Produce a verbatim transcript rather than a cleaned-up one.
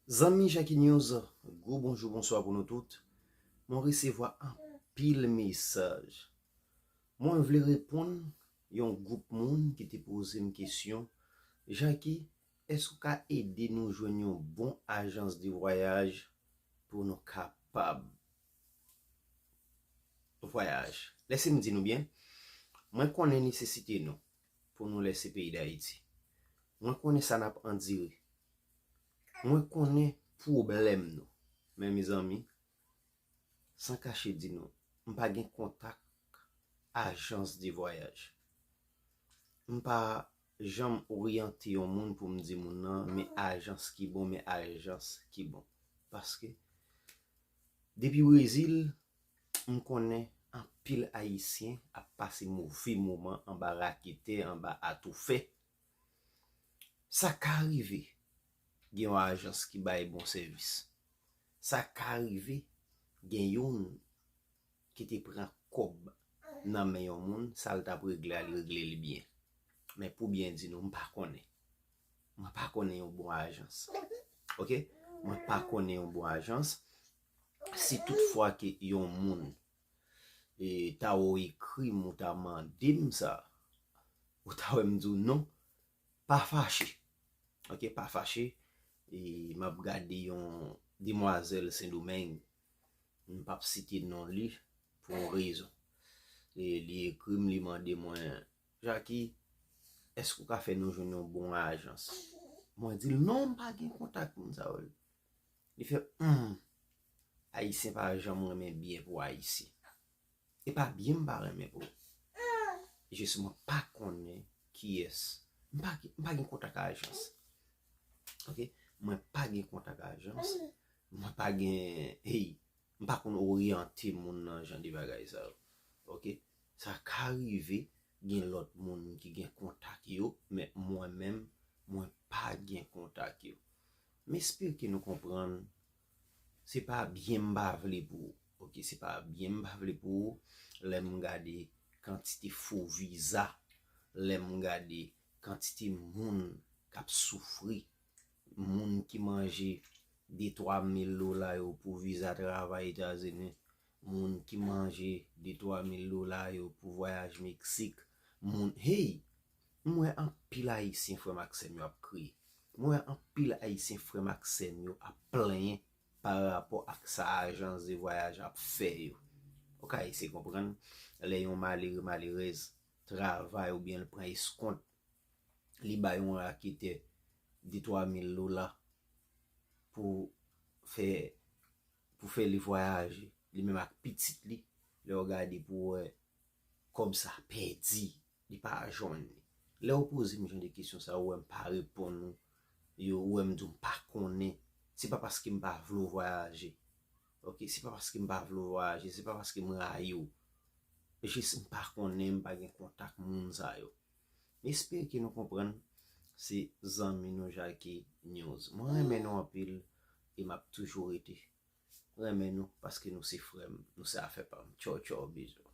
Zanmi Jackie News, gwo bonjou, bonswa pou nou tout. Mwen resevwa anpil mesaj. Mwen vle reponn yon gwoup moun ki te poze m kesyon, Jackie, èske w ka ede nou jwenn yon bon ajans de vwayaj pou nou kapab vwayaj? Lèse m di nou byen, mwen konnen nesesite nou pou nou lèse peyi Dayiti. Mwen konnen sa n ap andire. Mwen konnen pwoblèm nou. Men mezanmi, san kache di nou, m pa gen kontak ajans de vwayaj. M pa janm oryante yon moun pou m di moun nan, men ajans ki bon, men ajans ki bon. Paske, depi Brezil, m konnen anpil Ayisyen ap pase move moman anba raketè, anba atoufè. Sa ka rive gen yon ajans ki bay bon sèvis. Sa ka rive gen youn ki te pran kòb nan men yon moun, sa l t ap regle a, li regle li byen. Men pou byen di nou, m pa konnen. Mwen pa konnen yon bon ajans. Oke? Mwen pa konnen yon bon ajans. Si toutfwa ke yon moun e, ta wè w ekri m, ou ta mande m sa, ou ta wè m di w non, pa fache. Oke, pa fache. E, m ap gade yon demwazèl Sendomeng, m p ap site non li pou yon rezon. E, li ekri m, li mande mwen, Jackie, èske w ka fè nou jwenn yon bon ajans? Mwen di l, non, m pa gen kontak moun sa yo. Li fè, hmm, Ayisyen pa janm renmen byen pou Ayisyen. E pa byen m pa renmen pou ou. Jis mwen pa konnen kiyès. M pa, m pa gen kontak ajans. Oke? Mwen pa gen kontak ajans. Mwen pa gen, hey, m pa konn oryante moun nan jan de bagay sa yo. Oke? Sa ka rive gen lòt moun ki gen kontak yo, men mwen menm, mwen pa gen kontak yo. M espere ke nou konprann, se pa byen m pa vle pou ou. Oke, se pa byen m pa vle pou ou. Lè m gade kantite fo viza, lè m gade kantite moun k ap soufri, moun ki manje de twa mil dola yo pou viza travay Etazini, moun ki manje de twa mil dola yo pou vwayaj Meksik, moun, hey, m wè anpil Ayisyen frè m ak sè m yo ap kriye. M wè anpil Ayisyen frè m ak sè m yo ap plenyen pa rapò ak sa ajans de vwayaj ap fè yo. Ou ka eseye konprann, lè yon malere, malerèz travay oubyen l pran eskont, li bay yon raketè de twa mil dola pou fè, pou fè li vwayaje, li menm ak pitit li, lè w gade pou w wè kòb sa pèdi, li pa jwenn li. Lè w poze m jan de kesyon sa, ou wè m pa reponn ou, yo, ou wè m di w m pa konnen, se pa paske m pa vle w vwayaje. Oke, se pa paske m pa vle w vwayaje, se pa paske m rayi w. Jis m pa konnen, m pa gen kontak moun sa yo. M espere ke nou konprann, se zanmi nou Jackie News. Mwen renmen nou anpil e m ap toujou rete renmen nou paske nou se frè m, nou se afè pa m. Tchaw, tchaw, bizou.